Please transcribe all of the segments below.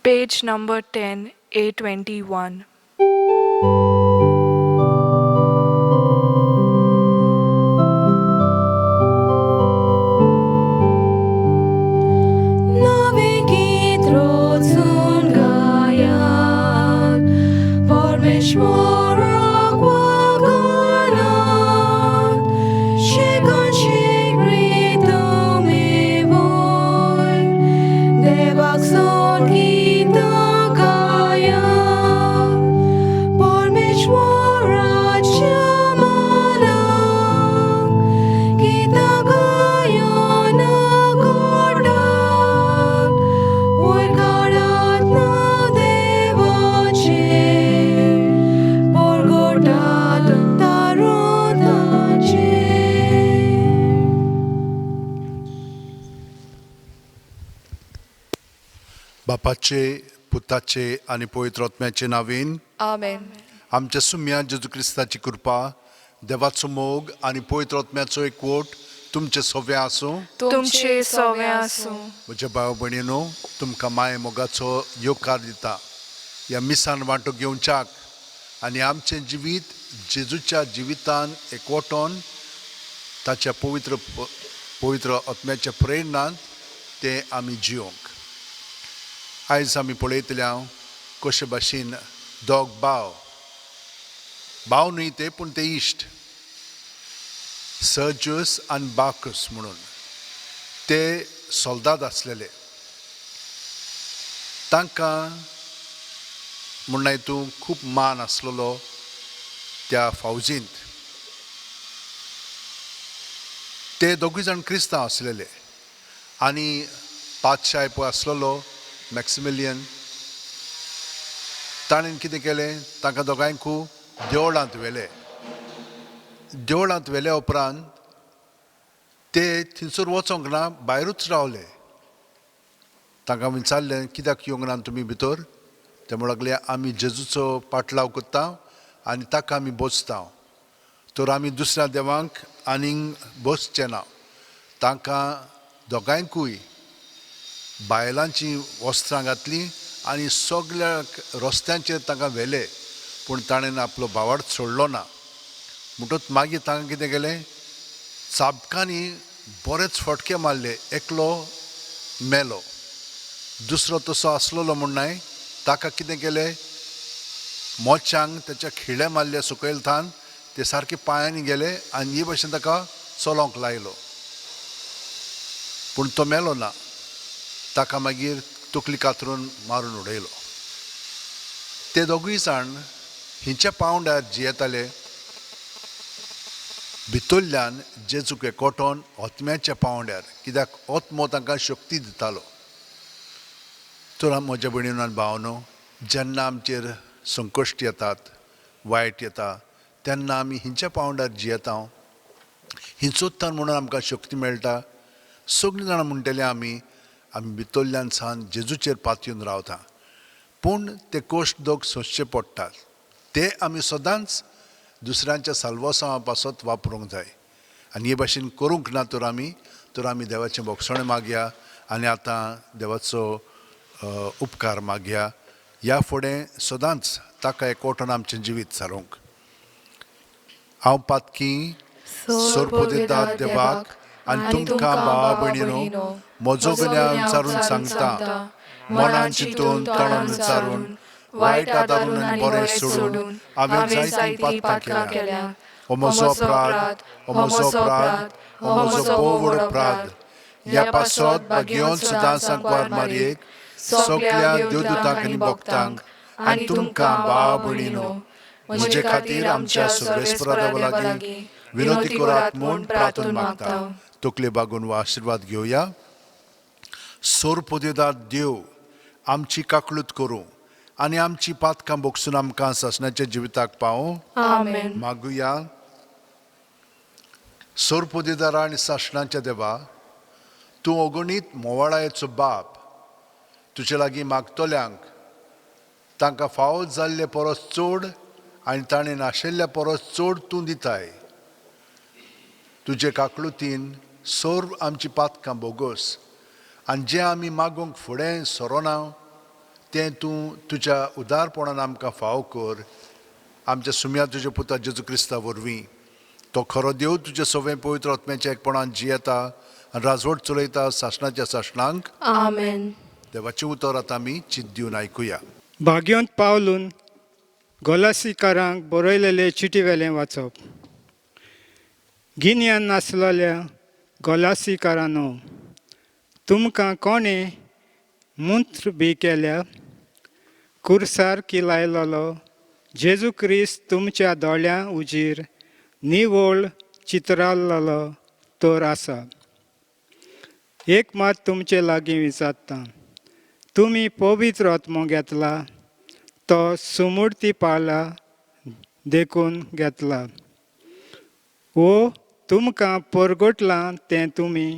Page number 10, A21. नवें गीत रचून गायात परमेश्वराक वागानात शेकान शेक प्रितमे वयर देवाक सोद गितां गायात परमेश्वराच्या मानाक गितां गायोन कोडात वयर काडात नांव देवाचें परगटात तारुताचें. बापाचे, पुताचे आनी पवित्र आत्म्याचे नांवान. आमेन. आमच्या सुम्या जेजू क्रिस्ताची कृपा, देवाचो मोग आनी पवित्र आत्म्याचो एकवट तुमचे सोवे आसूं. तुमचे सोवे आसूं. म्हज्या भाव भयणीनो, तुमकां माय मोगाचो येवकार दिता ह्या मिसान वांटो घेवच्याक आनी आमचें जिवीत जेजूच्या जिवितान एकवटोन ताच्या पवित्र पवित्र आत्म्याच्या प्रेरणान तें आमी जियोंक. आयज आमी पळयतले हांव कशे भाशेन दोग भाव, भाव न्हय ते पूण ते इश्ट, सर्जस आनी बाकस म्हणून ते सोल्दाद आसलेले. तांकां म्हणना तूं खूब मान आसलेलो त्या फौजींत. ते दोगूय जाण क्रिस्तांव आसलेले आनी पातशाय पळय आसलेलो मॅक्सिमिलियन, ताणें कितें केलें, तांकां दोगांयकू देवळांत व्हेले. देवळांत व्हेल्या उपरांत ते थंयसर वचोंक ना, भायरूच रावले. तांकां विचारलें, कित्याक येवंक ना तुमी भितर? ते म्हणूंक लागले, आमी जेजूचो पाटलाव करता आनी ताका आमी बोसता, तर आमी दुसऱ्या देवांक आनीक बसचे ना. तांकां दोगांयकूय बायलांचीं वस्त्रां घातलीं आनी सगल्या रस्त्यांचेर तांकां व्हेले, पूण ताणें आपलो भावार्थ सोडलो ना. म्हणटच मागीर तांकां कितें केलें, चाबकांनी बरेच फटके मारले. एकलो मेलो, दुसरो तसो आसलेलो म्हूण न्हय, ताका कितें केलें, मोच्यांक तेच्या खिळे मारले सकयल थावन, ते सारके पांयांनी गेले आनी हे भशेन ताका चलोवंक लायलो, पूण तो मेलो ना. ताका मागीर तकली कातरून मारून उडयलो. ते दोगूय जाण हिंच्या पांवड्यार जियेताले, भितरल्यान जेजूक एकवटोन आत्म्याच्या पांवड्यार, कित्याक आत्मो तांकां शक्ती दितालो. तर म्हज्या भयणीनो आनी भावनो, जेन्ना आमचेर संकश्ट येतात, वायट येता, तेन्ना आमी हिंच्या पांवड्यार जियेता, हिंचोत्तान म्हणून आमकां शक्ती मेळटा. सगळीं जाणां म्हणटले आमी आमी भितरल्यान सान जेजूचेर पातयेवन रावता, पूण ते कश्ट दोग सोंसचे पडटात. ते आमी सदांच दुसऱ्यांच्या साल्वासांवा पासत वापरूंक जाय आनी हे भाशेन करूंक ना तर आमी देवाचें भोगसणें मागया आनी आतां देवाचो उपकार मागया. ह्या फुडें सदांच ताका एकवटून आमचें जिवीत सारोवंक. हांव पातकी सोरपोदेदाद देवाक आनी तुमकां भावा भयणीनो म्हजो गुन्यांव विचारून सांगता, मनान चिंतून तोंडान विचारून वायट आदारून आनी बरें सोडून हांवें जायतीं पातकां केल्या. हो म्हजो अपराध, हो म्हजो अपराध, हो म्हजो भोव व्हड अपराध. ह्या पासत भाग्योन सदां सांकवार मारयेक, सगल्या देवदूतांक आनी भक्तांक आनी तुमकां भाव भयणीनो म्हजे खातीर आमच्या सर्वेस्परा देवा लागीं विनोदी करात म्हूण प्रार्थना मागता. तकले बागून वा आशिर्वाद घेवया. सोरपोदेदार देव आमची काकळूत करूं आनी आमची पातकां बोगसून आमकां सासणाच्या जिविताक पावूं. आमेन. मागुया. सोरपोदेदारा आनी सासणाच्या देवा, तूं अगणीत मोवाळायेचो बाप, तुजे लागीं मागतल्यांक तांकां फावो जाल्ले परस चड आनी ताणें नाशिल्ल्या परस चड तूं दिताय. तुजे काकळुतीन सर्व आमची पातकां बोगस आनी जें आमी मागूंक फुडें सरोना तें तूं तुज्या उदारपणान आमकां फावो कर आमच्या सुम्या तुज्या पुता जेजू क्रिस्ता वरवीं. तो खरो देव तुज्या सवें पवित्र आत्म्याच्या एकपणान जियेता आनी राजवट चलयता सासणाच्या सासणांक. आमेन. देवाचें उतर आतां आमी चिंत दिवन आयकुया. भाग्योंत पावलून गोलासीकारांक बरयलेले चिटी वेलें वाचप. गिन्यान नासलेल्या गोलासीकारांनो, तुमकां कोणें मूंत्र बी केल्या? कुर्सार किलायलोलो जेजू क्रिस्त तुमच्या दोळ्यां उजीर निवळ चित्रालेलो तर आसा. एक मात तुमचे लागीं विचारता, तुमी पवित्र आत्मो घेतला तो सुमूर्ती पाळला देखून घेतला वो तुमकां परगटलां तें तुमी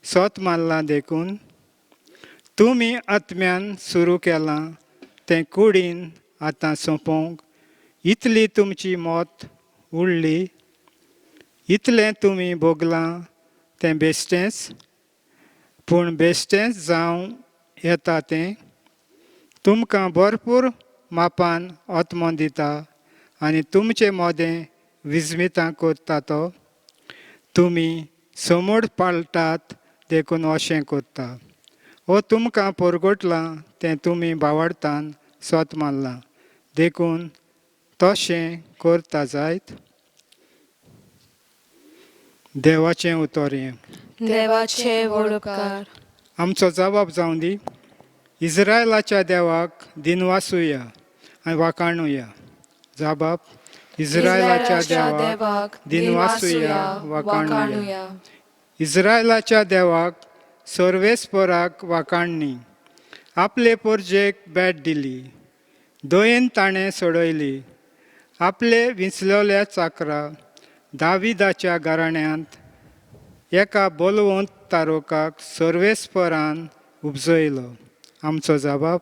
सोत मारलां देखून? तुमी आत्म्यान सुरू केलां तें कुडीन आतां सोंपोवंक इतली तुमची मत उरली? इतलें तुमी भोगलां तें बेश्टेंच? पूण बेश्टेंच जावं येता तें? तुमकां भरपूर मापान आत्मो दिता आनी तुमचे मदें विस्मितां करता तो तुमी समोड पाळटात देखून अशें करता. हो तुमकां परगटलां तें तुमी बावडतान सोत मारलां देखून तशें करता जायत. देवाचें उतर हें. देवाचे व्हड उपकार. आमचो जबाब जावं दी. इस्रायलाच्या देवाक दिनवासुया आनी वाखाणुया. जबाब इस्रायलाच्या देवाक दिनवासुया वाखाणुया. इस्रायलाच्या देवाक सर्वेस्पराक वाखाणणी. आपले पोरजेक भेट दिली, दयेन ताणें सोडयली. आपले विंचलेल्या चाकरा दाविदाच्या घराण्यांत एका बलवंत तारोकाक सर्वेस्परान उपजयलो. आमचो जबाब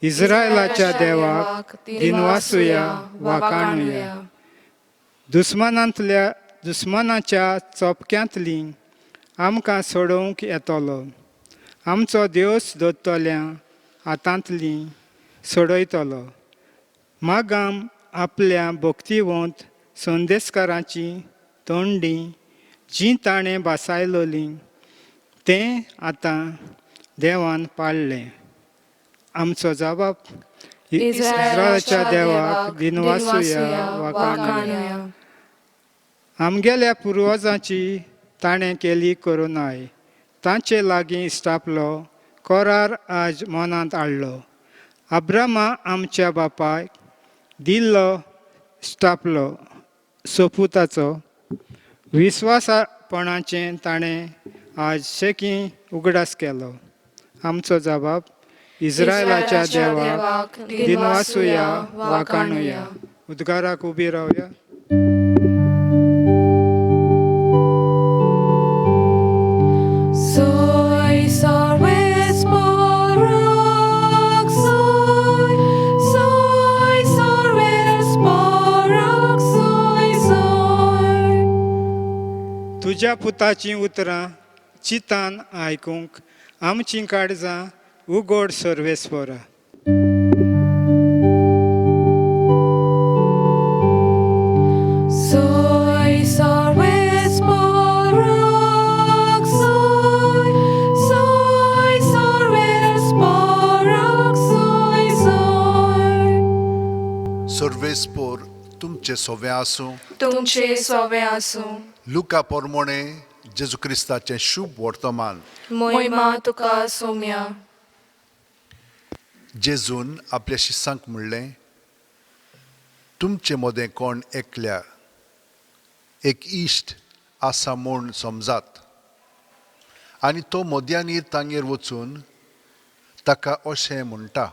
इस्रायलाच्या देवाक दिनवासुया वाखाणुया. दुस्मानांतल्या दुस्मानाच्या चोपक्यांतली आमकां सोडोवंक येतलो. आमचो देवस दोत्तल्या हातांतली सोडयतलो. मागाम आपल्या भक्तिवंत संदेशकाराची तोंडी जी ताणें भासायलोली तें आतां देवान पाळ्ळें. आमचो जबाब इस्रायलाच्या देवाक दिनवासुया वाखाणुया. आमगेल्या पुर्वजांची ताणें केली करुणाय, तांचे लागीं इश्टापलो करार आज मनांत हाडलो. अब्रामा आमच्या बापायक दिल्लो इश्टापलो सोपुताचो विस्वासपणाचें ताणें आज शेकीं उगडास केलो. आमचो जबाब इस्रायलाच्या देवाक दिनवासुया वाखाणुया. उद्गाराक उबी रावया. Soy sarves parak soy, soy sarves parak soy soy. तुज्या पुताचीं उतरां चितान आयकूंक आमचीं काळजां उगड सर्वेस्परा. Soy sarves parak soy, soy sarves parak soy soy. सर्वेस्पोर तुमचें सोवें आसूं. तुमचे सोवे आसूं. लुका पोरमोणे जेजू क्रिस्ताचें शुभ वर्तमान. मोहिमा तुका सोम्या. जेजून आपल्या शिसांक म्हणलें, तुमचे मदें कोण एकल्या एक इश्ट आसा म्हूण समजात आनी तो मध्यानीर तांगेर वचून ताका अशें म्हणटा,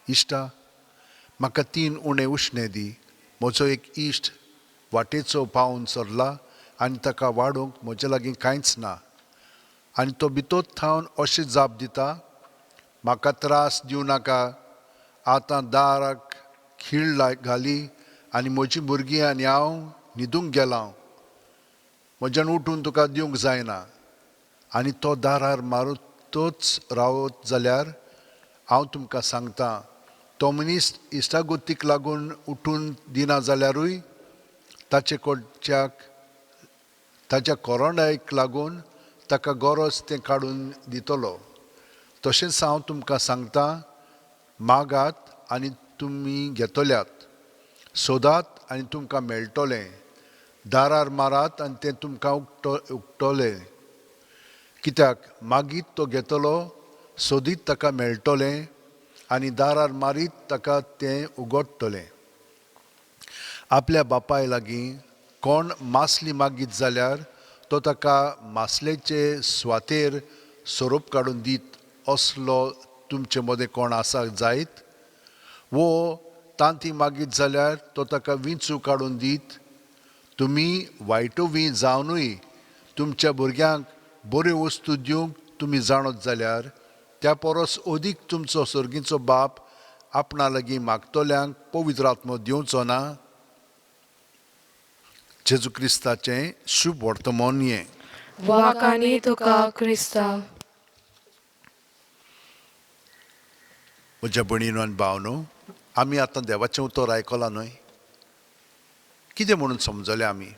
इश्टा म्हाका 3 उणें उश्णें दी, म्हजो एक इश्ट वाटेचो पावून सरला आनी ताका वाडोवंक म्हजे लागीं कांयच ना. आनी तो भितर थावन अशें जाप दिता, म्हाका त्रास दिवं नाका, आतां दाराक खीळ घाली आनी म्हजी भुरगीं आनी हांव न्हिदूंक गेलां, म्हज्यान उठून तुका दिवंक जायना. आनी तो दारार मारुतच रावत जाल्यार हांव तुमकां सांगता, तो मनीस इश्टागोतीक लागून उठून दिना जाल्यारूय ताचे कडच्याक ताच्या कोरोंडायक लागून ताका गरज तें काडून दितलो. तशेंच हांव तुमकां सांगता, मागात आनी तुमी घेतल्यात, सोदात आनी तुमकां मेळटलें, दारार मारात आनी तें तुमकां उकटलें. कित्याक मागीत तो घेतलो, सोदीत ताका मेळटलें आनी दारार मारीत ताका तें उगडटलें. आपल्या बापाय लागीं कोण मासली मागीत जाल्यार तो ताका मासलेचे सुवातेर सोरोप काडून दीत असलो तुमचे मदें कोण आसा जायत? वो तांती मागीत जाल्यार तो ताका विंचू काडून दीत? तुमी वायटो वी जावनूय तुमच्या भुरग्यांक बऱ्यो वस्तू दिवंक तुमी जाणत जाल्यार त्या परस अदीक तुमचो सर्गीचो बाप आपणा लागीं मागतल्यांक पवित्र आत्मो दिवचो ना? जेजू क्रिस्ताचें शुभ वर्तमान हें. वाकानी तुका क्रिस्ता. म्हज्या भयणीनो आनी भावनो, आमी आतां देवाचें उतर आयकलां न्हय? कितें म्हणून समजले आमी?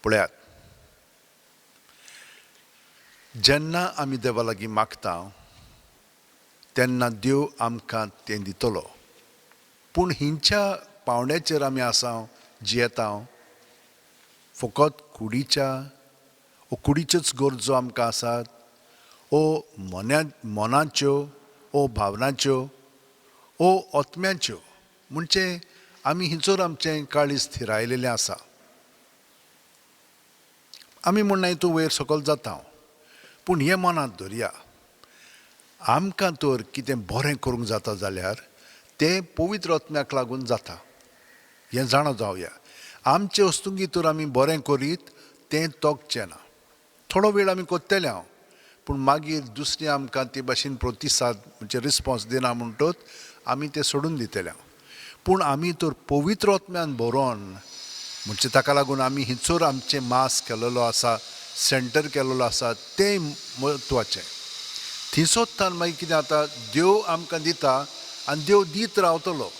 पळयात, जेन्ना आमी देवा लागीं मागता तेन्ना देव आमकां तें दितलो. पूण हिंच्या पावंड्याचेर आमी आसा जियेता, फकत कुडीच्या ओ कुडीच्योच गरजो आमकां आसात, ओ मनाच्यो, ओ भावनाच्यो, ओ आत्म्याच्यो. म्हणजे आमी हिचोर आमचें काळीज थिरायलेलें आसा. आमी म्हणना तूं वयर सकयल जाता, पूण हें मनांत धरया, आमकां तर कितें बरें करूंक जाता जाल्यार तें पवित्र आत्म्याक लागून जाता, हें जाणा जावया. आमचे वस्तुंगी तर आमी बरें करीत तें तोगचें ना. थोडो वेळ आमी करतले हांव, पूण मागीर दुसरी आमकां ते भाशेन प्रतिसाद म्हणजे रिस्पोन्स दिना म्हणटत आमी तें सोडून दितले हांव. पूण आमी तर पवित्र आत्म्यान बरोवन म्हणजे ताका लागून आमी हिचोर आमचें मास केलेलो आसा, सेंटर केलेलो आसा, तें म्हत्वाचें. थंयसोत्तान मागीर कितें जाता, देव आमकां दिता आनी देव दीत रावतलो.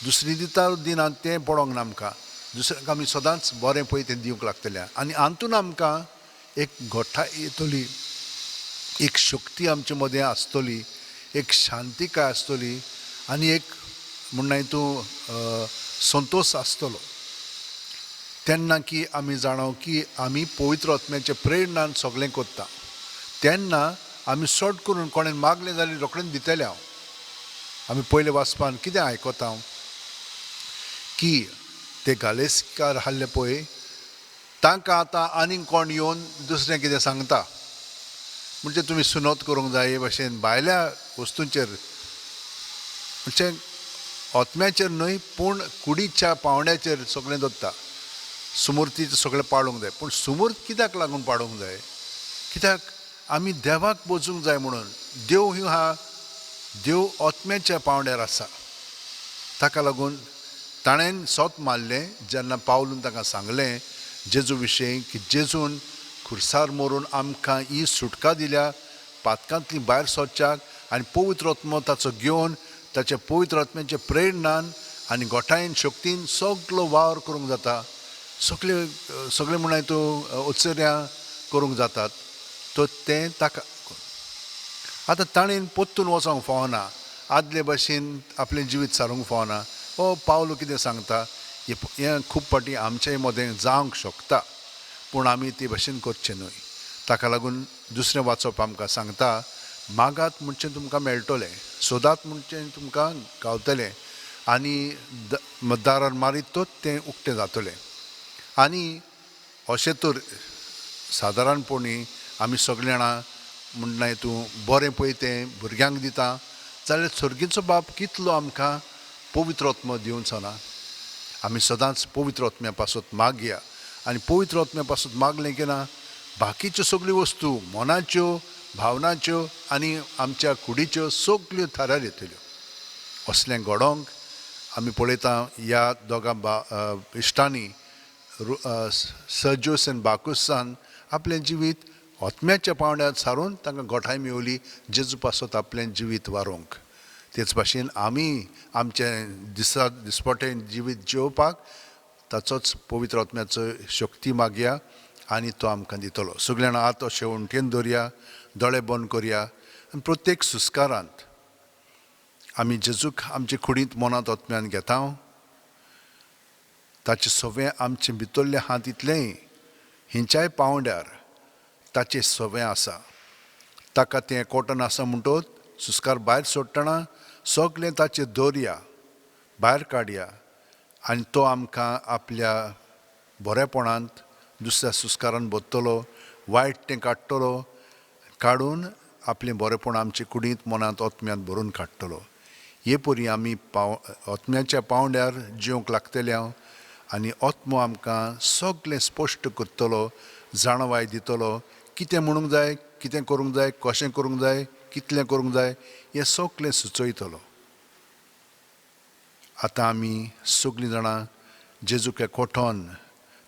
दुसरी दिता दिना तें पडोंक ना आमकां, दुसऱ्यांक आमी सदांच बरें पळय तें दिवंक लागतलें. आनी हातून आमकां एक घोटाय येतली, एक शक्ती आमचे मदें आसतली, एक शांतिकाय आसतली आनी एक म्हणना तूं संतोश आसतलो. तेन्ना की आमी जाणाव की आमी पवित्र आत्म्याच्या प्रेरणान सगळें करता, तेन्ना आमी शॉर्ट करून कोणें मागलें जाल्यार रोखडें दितलें हांव. आमी पयले वाचपान कितें आयकता की ते गालेस्कार आहले पळय, तांकां आतां आनीक कोण येवन दुसरें कितें सांगता, म्हणजे तुमी सुनोत करूंक जाय हे भाशेन भायल्या वस्तूंचेर, म्हणजे आत्म्याचेर न्हय पूण कुडीच्या पावंड्याचेर सगळें दवरता. सुमुर्तीचें सगळें पाळूंक जाय, पूण सुमूर्त कित्याक लागून पाळूंक जाय? कित्याक आमी देवाक वचूंक जाय म्हणून. देव ही आहा, देव आत्म्याच्या पावंड्यार आसा. ताका लागून ताणें सोत मारलें जेन्ना पावलून ताका सांगलें जेजू विशयी की जेजून खुर्सार मरून आमकां ही सुटका दिल्या पातकांतली भायर सरच्याक, आनी पवित्र आत्मो ताचो घेवन ताच्या पवित्र आत्म्याच्या प्रेरणान आनी गोठायेन शक्तीन सगलो वावर करूंक जाता, सगळे सगळे म्हणून तूं उत्सर्यां करूंक जातात. तर तें ताका आतां ताणें परतून वचोंक फावना, आदले भाशेन आपलें जिवीत सारूंक फावना. हो पावलो कितें सांगता, हें खूब फावटी आमचे मदें जावंक शकता, पूण आमी ते भाशेन करचें न्हय. ताका लागून दुसरें वाचप आमकां सांगता, मागात म्हणचें तुमकां मेळटलें, सोदात म्हणचें तुमकां गावतलें, आनी दारार मारीत तर तें उक्तें जातलें. आनी अशें तर सादारणपणी आमी सगळीं जाणां म्हणना तूं बरें पळय तें भुरग्यांक दिता जाल्यार सर्गीचो बाप कितलो आमकां पवित्र आत्मो दिवचो ना? आमी सदांच पवित्र आत्म्या पासत मागया, आनी पवित्र आत्म्या पासत मागलें की ना बाकीच्यो सगल्यो वस्तू मनाच्यो, भावनाच्यो आनी आमच्या कुडीच्यो सगल्यो थारार येतल्यो. असलें घडोवंक आमी पळयता ह्या दोगां इश्टांनी, सर्जोस आनी बाकुसान आपलें जिवीत आत्म्याच्या पांवड्यार सारून तांकां गोठाय मेवली जेजू पासत आपलें जिवीत वारोवंक. तेच भाशेन आमी आमचें दिसा दिसपटें जिवीत जिवपाक ताचोच पवित्र आत्म्याचो शक्ती मागया आनी तो आमकां दितलो. सगळ्यां जाणां हात अशें उंटेन दवरया, दोळे बंद करया आनी प्रत्येक सुस्कारांत आमी जेजूक आमचे कुडींत मनांत आत्म्यान घेता. ताचें सवें आमचे भितरलें हात इतलेंय हिंच्याय पांवड्यार ताचें सवें आसा. ताका तें कॉटन आसा म्हणटोच सुस्कार भायर सोडटना सगळें ताचें दवरया, भायर काडया आनी तो आमकां आपल्या बरेपणांत दुसऱ्या सुस्कारान बदतलो, वायट तें काडटलो, काडून आपलें बरेपण आमचे कुडींत मनांत आत्म्यांत भरून काडटलो. हे परी आमी आत्म्याच्या पांवड्यार जिवंक लागतले हांव आनी आत्मो आमकां सगळें स्पश्ट करतलो, जाणवाय दितलो, कितें म्हणूंक जाय, कितें करूंक जाय, कशें करूंक जाय, कितलें करूंक जाय हें सगळें सुचयतलो. आतां आमी सगळीं जाणां जेजूक कोठोन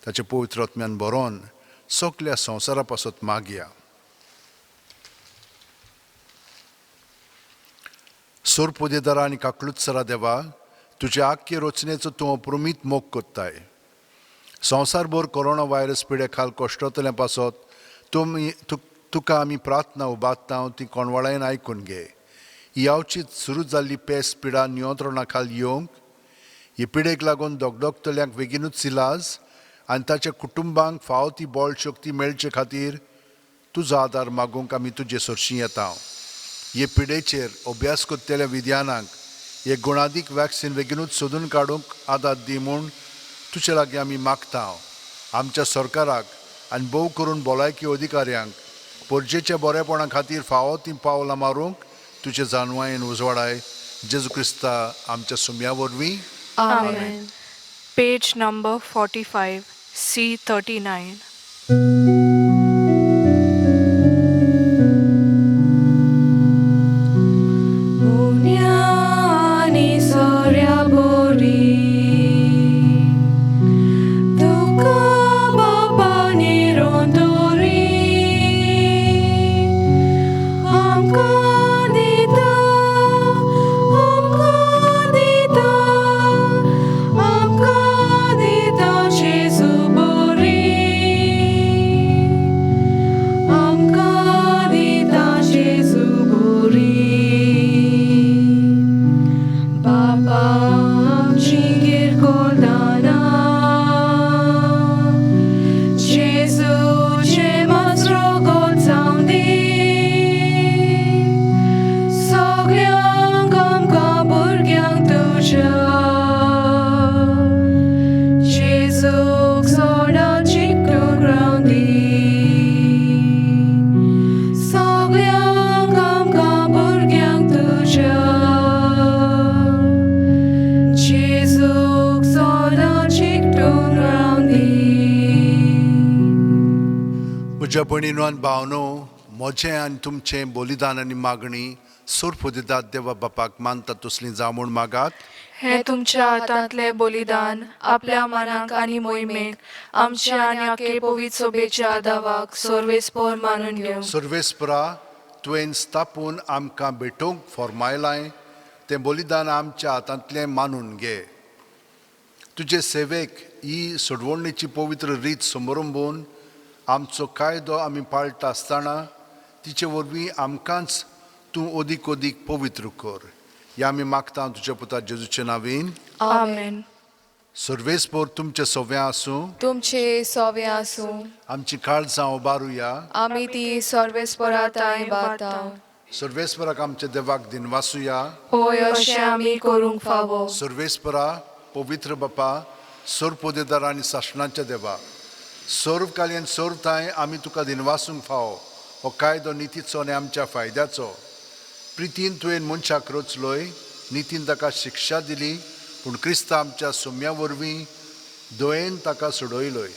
ताचे पवित्र आत्म्यान बरोवन सगल्या संवसारा पासत मागया. सोरपोदेदारा आनी काकलुत्सरा देवा, तुजे आख्खे रचनेचो तूं अप्रमीत मोग कोत्ताय. संवसारभर कोरोना व्हायरस पिडे खाल कश्टतल्या पासत तुमी तुका आमी प्रार्थना उबारता ती कोणवाळायन आयकून घे. ही आवचीत सुरू जाल्ली पेस पिडा नियंत्रणा खाल येवंक, ही पिडेक लागून दोगदोगतल्यांक बेगीनूच इलाज आनी ताच्या कुटुंबांक फावो ती बळ शक्ती मेळचे खातीर तुजो आदार मागूंक आमी तुजे सरशीं येता. हे पिडेचेर अभ्यास करतल्या विज्ञानाक हे गुणादीक वॅक्सिन बेगीनूच सोदून काडूंक आदार दी म्हूण तुजे लागीं आमी मागता. आमच्या सरकाराक आनी भोव करून भलायकी अधिकाऱ्यांक परजेच्या बरेपणा खातीर फावो तीं पावलां मारूंक तुजे जानवायेन उजवाडाय. जेजू क्रिस्ता आमच्या सुम्या वरवीं. आमेन. Page number 45, C39. Unyani sorya bori Tuka baba nirondori Amka dita, amka dita, amka dita Jesu bori Amka dita Jesu bori Baba amcingir koldana Jesu ce mazrogol zaundi Sogliang amka burgyang tuja Jesu xoda chikto grandi Sogliang amka burgyang tuja Jesu xoda chikto grandi. म्हज्या भयणीनो आनी भावनो, म्हजें आनी तुमचें बलिदान आनी मागणी सोरपोदेदात देवा बापाक मानता तसलीं जावं म्हूण मागात. हे तुमच्या हातांतलें बलिदान आपल्या मनाक आनी मोहिमेक आमच्या आनी आखे पवित्र सोबेच्या दावाक सर्वेस्पोर मानून घेवं. सर्वेस्परा, तुवें स्थापून आमकां भेटोवंक फॉर्मायलाय तें बलिदान आमच्या हातांतलें मानून घे. तुजे सेवेक ही सोडवणेची पवित्र रीत समरंबून आमचो कायदो आमी पाळटा आसतना तिचे वरवीं आमकांच तूं अदीक अदीक पवित्र कर. ह्या आमी मागता तुज्या पुता जेजूचे नावीन. आमेन. सर्वेस्पोर तुमचे सव्या आसूं. तुमचे सोवे आसूं. आमची काळजां उबारुया. आमी ती सर्वेस्परा तांय बाता. सर्वेस्पराक आमच्या देवाक दिनवासुया. होय, अशें आमी करूंक फावो. सर्वेस्परा, पवित्र बापा, सर्वपोदेदार आनी सासणाच्या देवा, सर्वकालीन सर्व थांय आमी तुका दिनवासूंक फावो. हो कायदो नितीचो आनी आमच्या फायद्याचो. प्रितीन तुवें मनशाक रचलोय, नितीन ताका शिक्षा दिली, पूण क्रिस्ता आमच्या सोम्या वरवीं दयेन ताका सोडयलोय.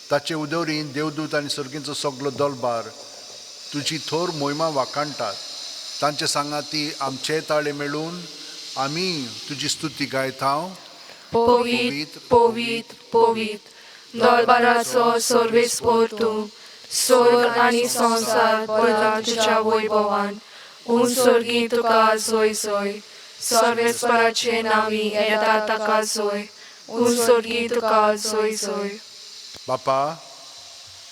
ताचे उदवरीन देवदूत आनी सर्गींचो सगलो दलबार तुजी थोर मोहिमा वाखाणटात. तांचे सांगाती आमचे ताळे मेळून आमी तुजी स्तुती गायता. पवित्र, पवित्र, पवित्र, दलबाराचो सर्वेस्पोर तूं, स्वर्ग आनी संवसार भरला तुज्या वैभवान. उंच स्वर्गी तुका जोय जोय. सर्वेस्पराचे नांवी येता ताका जोय. उंच स्वर्गी तुका जोय जोय. बापा,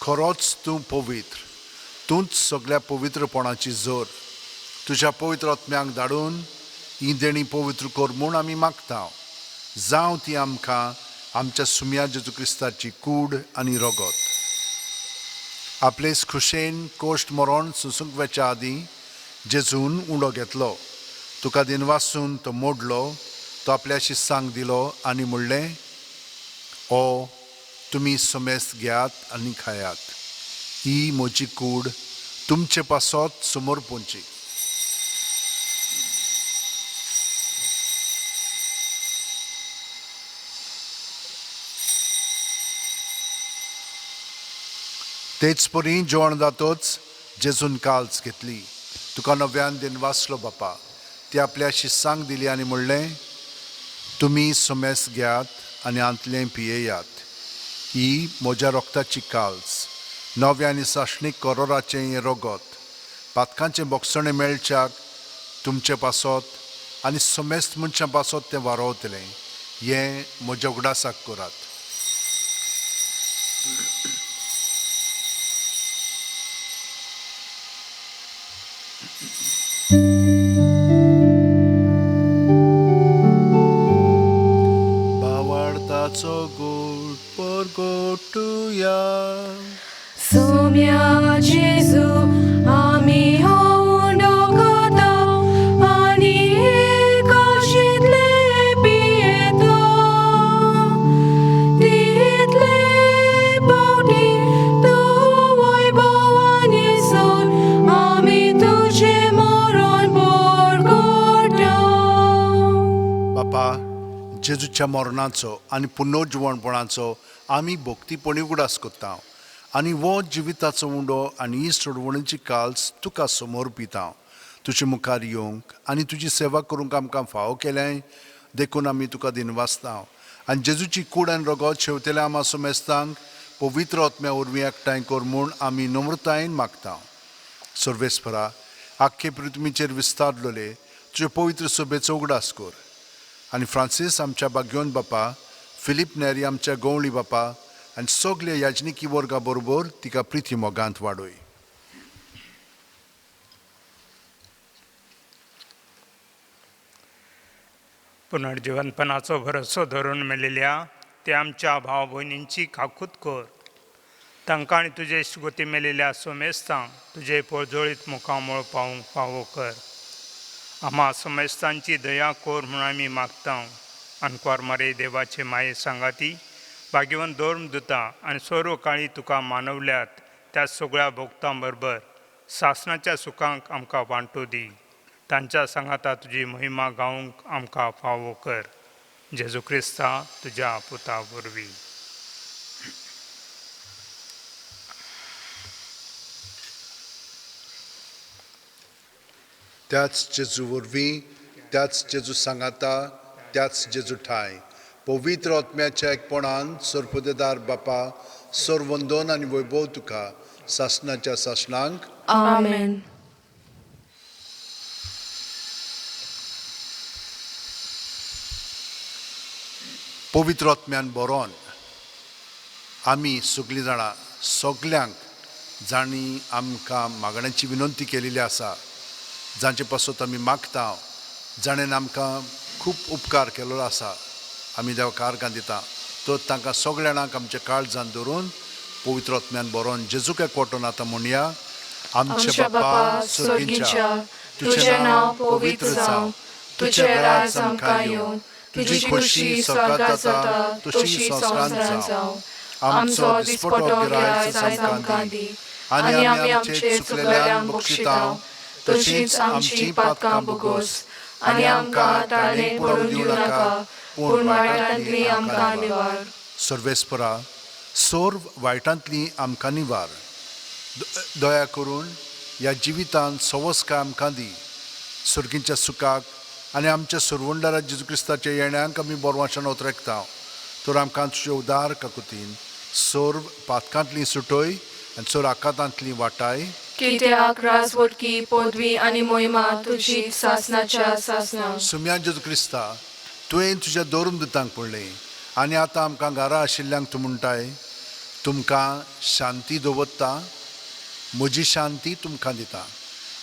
खरोच तूं पवित्र, तूंच सगळ्या पवित्रपणाची जोर. तुज्या पवित्र आत्म्यांक धाडून ही देणी पवित्र कर म्हूण आमी मागता. जावं ती आमकां आमच्या सुम्या जेजू क्रिस्ताची कूड आनी रगत. आपलेच खुशेन कोश्ट मरण सोंसूंक वेच्या आदीं जेजून उंडो घेतलो, तुका दिनवासून तो मोडलो, तो आपल्या शिस्सांक दिलो आनी म्हणलें, ओ तुमी समेस्त घेयात आनी खायात, ही म्हजी कूड तुमचे पासत समर्पूंची. तेच परी जेवण जातोच जेजून काल्स घेतली, तुका नव्यान दिनवासलो बापा, ती आपल्या शिस्सांक दिली आनी म्हणलें, तुमी समेस्त घेयात आनी आंतलें पियेयात, ही म्हज्या रोगताची काल्स, नव्या आनी सासणीक करोराचें हें रगत, पातकांचें बोगसणें मेळच्याक तुमचे पासत आनी समेस्त मनशां पासत तें वारोवतलें, हें म्हज्या उगडासाक करात. बावडताचो गोड परगोटुया. सोम्या जेजू आमी हो उंडो खाता आनी एकाशींतले पियेता. तितले पावटी तूं वैभवान येसून आमी तुजें मरण परगटा. बापा, जेजूच्या मरणाचो आनी पुनर्जिवणपणाचो आमी भक्तीपणी उगडास करता आनी हो जिविताचो उंडो आनी ही सोडवणीची काल्स तुका समर्पिता. तुजे मुखार येवंक आनी तुजी सेवा करूंक आमकां फावो केलें देखून आमी तुका दिनवासता. आनी जेजूची कूड आनी रगत शेवतेल्या आमा समेस्तांक पवित्र आत्म्या वरवीं एकठांय कर म्हूण आमी नम्रतायेन मागता. सर्वेस्परा, आख्खे पृथ्वीचेर विस्तारलेले तुजे पवित्र सभेचो उगडास कर आनी फ्रांसीस आमच्या बाग्योन बापा, फिलीप नेरी आमच्या गवळी बापा आनी सगल्या याजनिकी वर्गा बरोबर तिका प्रिती मोगांत वाडय. पुनर्जिवनपणाचो भरसो धरून मेळिल्ल्या ते आमच्या भाव भयणींची काकूत कर. तांकां आनी तुजे सुगती मेळिल्ल्या सोमेस्तांक तुजे पोळजोळीत मुखामळ पावूंक फावो कर. आमा सोमेस्तांची दया कर म्हूण आमी मागता. आनक्वार मारे देवाचे माये सांगाती भाग्यवंत धर्म दिता आनी सर्व काळी तुका मानवल्यात त्या सगळ्या भोक्तां बरोबर सासणाच्या सुखांक आमकां वांटो दी. तांच्या सांगाता तुजी महिमा गावंक आमकां फावो कर. जेजू क्रिस्ता तुज्या पुता वरवीं. त्याच जेजू वरवीं, त्याच जेजू सांगाता, त्याच जेजू ठाय पवित्र आत्म्याच्या एकपणान सर्पदेदार बापा, सर्वंदन आनी वैभव तुका सासणाच्या सासणांक. आमेन. पवित्र आत्म्यान बरोवन आमी सगळीं जाणां सगल्यांक जांणी आमकां मागण्याची विनंती केलेली आसा, जांचे पासत आमी मागता, जाणेन आमकां खूब उपकार केल्लो आसा, आमी देवाक आर्गां दिता. तर तांकां सगळ्या जाणांक आमच्या काळजान धरून पवित्र आत्म्यान बरोवन जेजूक एकवटून आतां म्हणया. आमच्या बापा स्वर्गीच्या, तुजें नांव पवित्र जावं, तुजें राज आमकां येवं, तुजी खुशी स्वर्गात जाता तशी संवसारांत जावं. आमचो दिसपटो गिरायच आयज आमकां दी आनी आमी आमचे चुकलेल्यांक बक्षिता तशीच आमची पातकां भोगोस आनी आमकां ताणें पडून दिवं नाका, पूण वायटांतली आमकां निवार. सर्वेस्परा, सर्व वायटांतली आमकां निवार. दया करून ह्या जिवितांत सवस्काय आमकां दी. सर्गींच्या सुखाक आनी आमच्या सरवंडारा जेजू क्रिस्ताच्या येण्याक आमी बोरवाशान ओतरेकता. तर आमकां तुजे उदार काकुतीन सर्व पातकांतली सुटय आनी चड आकातांतली वाटाय. कित्याक राजवटकी पदवी आनी मोहिमा तुजी सासनाच्या सासना. सुम्या जेजू क्रिस्ता, तुवें तुज्या धर्म दुतांक पडलें आनी आतां आमकां घरा आशिल्ल्यांक तूं म्हणटाय, तुमकां शांती दवरता, म्हजी शांती तुमकां दिता.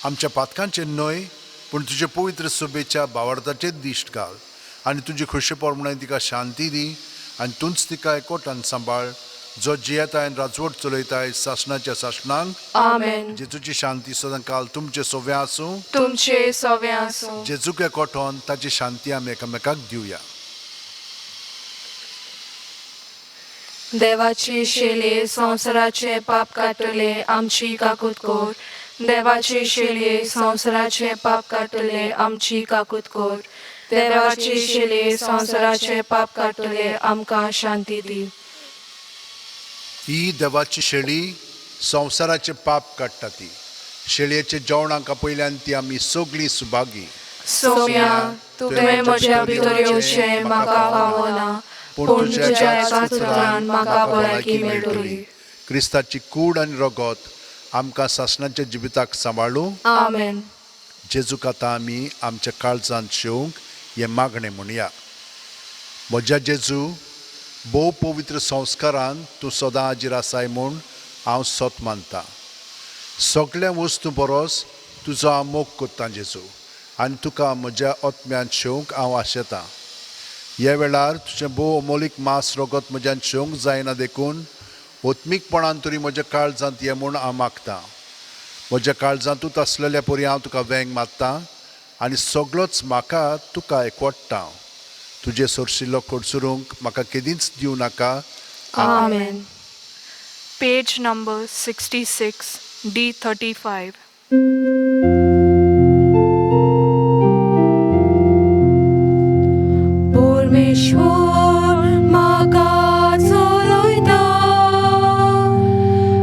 आमच्या पातकांचेर न्हय पूण तुजे पवित्र सभेच्या भावार्थाचेर दिश्ट घाल आनी तुजी खोशी प्रमाणे तिका शांती दी आनी तूंच तिका एकवटान सांबाळ, जो जियेताय आनी राजवट चलयताय सासणाच्या सासणांक. आमेन. जेजूची शांती सदां काल तुमचे सोव्या आसूं. तुमचे सवे आसूं. जेजूक एकवटोन ताची शांती आमी एकामेकाक दिवया. देवाची शेले संवसाराचे पाप काडटले आमची काकूत कर. देवाची शेले संवसाराचे पाप काडटले आमची काकूत कर. देवाची शेले संवसाराचे पाप काडटले आमकां शांती दी. ही देवाची शेळी संवसाराचे पाप काडटा. ती शेळयेचे जेवणाक आपयल्यान ती आमी सगळीं सुभागी. सोम्या, तुवें म्हज्या भितर येवचें म्हाका फावना, पूण तुज्या एकाच उतरान म्हाका भलायकी मेळटली. क्रिस्ताची कूड आनी रगत आमकां सासणाच्या जिविताक सांबाळूं. आमेन. जेजूक आतां आमी आमच्या काळजांत शेवंक हें मागणें म्हणया. म्हज्या जेजू, भोव पवित्र संस्कारान तूं सदां हाजीर आसाय म्हूण हांव सत मानतां. सगळ्या वस्तूं परस तुजो हांव मोग करतां जेजू, आनी तुका म्हज्या आत्म्यांत शेवंक हांव आशेतां. ह्या वेळार तुजें भोव अमोलीक मांस रगत म्हज्यान शेवंक जायना देखून ओत्मीकपणान तरी म्हज्या काळजांत ये म्हूण हांव मागतां. म्हज्या काळजांतूच आसलेल्या परी हांव तुका वेंग मारतां आनी सगळोच म्हाका तुका एकवटता. तुजे सोरशिल्लो कडसरूंक म्हाका केदींच दिवं नाका. आमेन. Page number 66, D35. परमेश्वर म्हाका चलयता,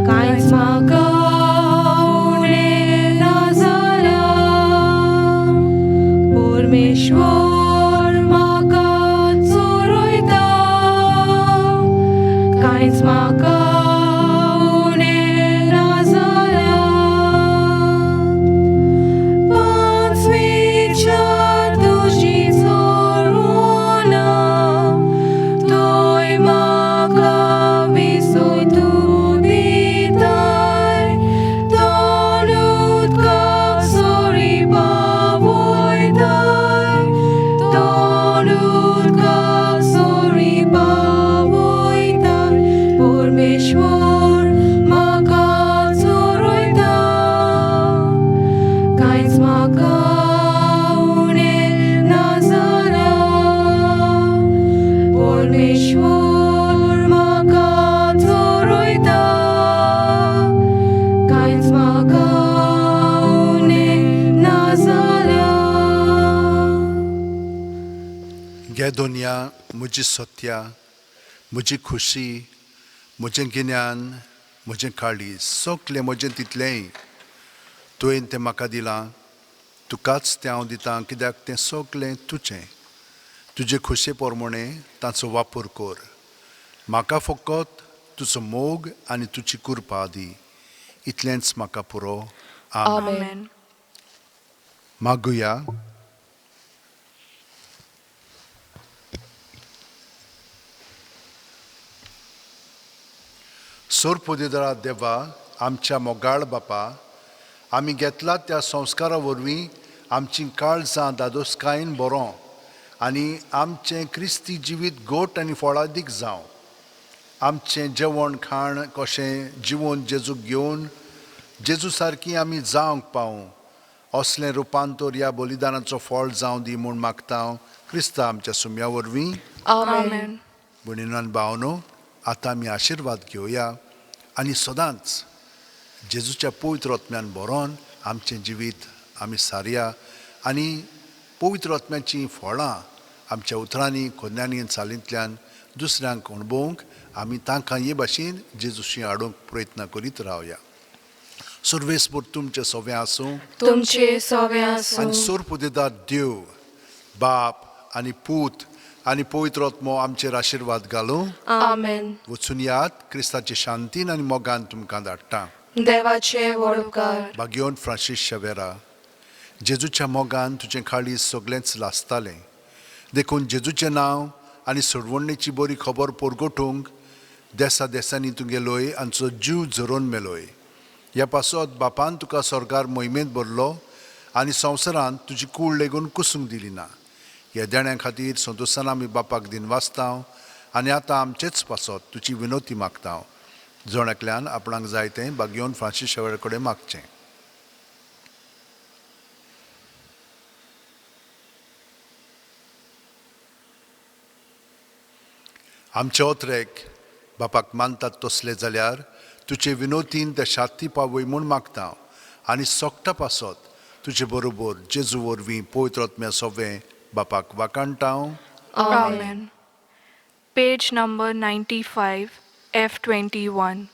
कांयच म्हाका उणें ना जालां. परमेश्वर म्हाका चलयता, कांयच म्हाका उणें ना जालां. पांचवीचार तुजी चोरना, तुय म्हाका विसोतू दिताय, दोन उदकाक सोरी पावयताय, दोन उदकाक सोरी पावयताय. परमेश्वर म्हाका चोरयता, कांयच म्हाका उणें ना जालां. परमेश्वर म्हाका चोरयता, कांयच म्हाका उणें ना जालां. घे दोनया म्हजी सत्या, म्हजी खुशी, म्हजें गिन्यान, म्हजें काळीज, सगलें म्हजें तितलेंय तुवें तें म्हाका दिलां. तुकाच तें हांव दितां कित्याक तें सगलें तुजें. तुजे खोशये प्रमाणे ताचो वापर कर. म्हाका फकत तुजो मोग आनी तुजी कृपा दी, इतलेंच म्हाका पुरो. आमेन. Amen. मागुया. सोरपोदेदरा देवा, आमच्या मोगाळ बापा, आमी घेतला त्या संस्कारा वरवीं आमची काळजां दादोसकायेन बरो आनी आमचें क्रिस्ती जिवीत गोट आनी फळादीक जावं. आमचें जेवण खाण कशें जिवन जेजूक घेवन जेजू सारकी आमी जावंक पावूं असलें रुपांतर ह्या बलिदानाचो फळ जावं दी म्हूण मागता हांव क्रिस्ता आमच्या सुम्या वरवीं. आमेन. भयणीनो भावनो, आतां आमी आशिर्वाद घेवया आनी सदांच जेजूच्या पवित्र आत्म्यान भरोन आमचें जिवीत आमी सारया आनी पवित्र आत्म्याचीं फळां आमच्या उतरांनी, कोन्यांनी, चालींतल्यान दुसऱ्यांक अणभवंक आमी तांकां हे भाशेन जेजूशी हाडूंक प्रयत्न करीत रावया. सर्वेस्पर तुमचें सोवें आसूं. तुमचे सवे आसूं. आनी सोरपुदेदार देव बाप आनी पूत आनी पवित्र आत्मो आमचेर आशिर्वाद घालूं. आमेन. वचून यात, क्रिस्ताचे शांतीन आनी मोगान तुमकां धाडटा. देवाचे व्हड उपकार. भाग्योन फ्रांसीस शेवेरा, जेजूच्या मोगान तुजें काळीज सगळेंच लासतालें, देखून जेजूचें नांव आनी सोडवणेची बरी खबर परगटूंक देसा देसांनी तुगेलोय आमचो जीव झरोवन मेलोय. ह्या पासत बापान तुका स्वर्गार मोहिमेंत भरलो आनी संवसारांत तुजी कूड लेगून कुसूंक दिली ना. ह्या देण्या खातीर संतोशान आमी बापाक दिनवासता आनी आतां आमचेच पासत तुजी विनोती मागता. जण एकल्यान आपणाक जाय तें बागयोन फ्रांसीस शेवेरा कडेन मागचें. आमचे ओत्रेक बापाक मानतात तसले जाल्यार तुजे विनोतीन ते शाती पावय म्हूण मागता आनी सोकटा पासत तुजे बरोबर जेजू वरवीं पवित्र आत्म्या सोवें बापाक वाकाणटा. आमेन. Amen. Page number 95, F21.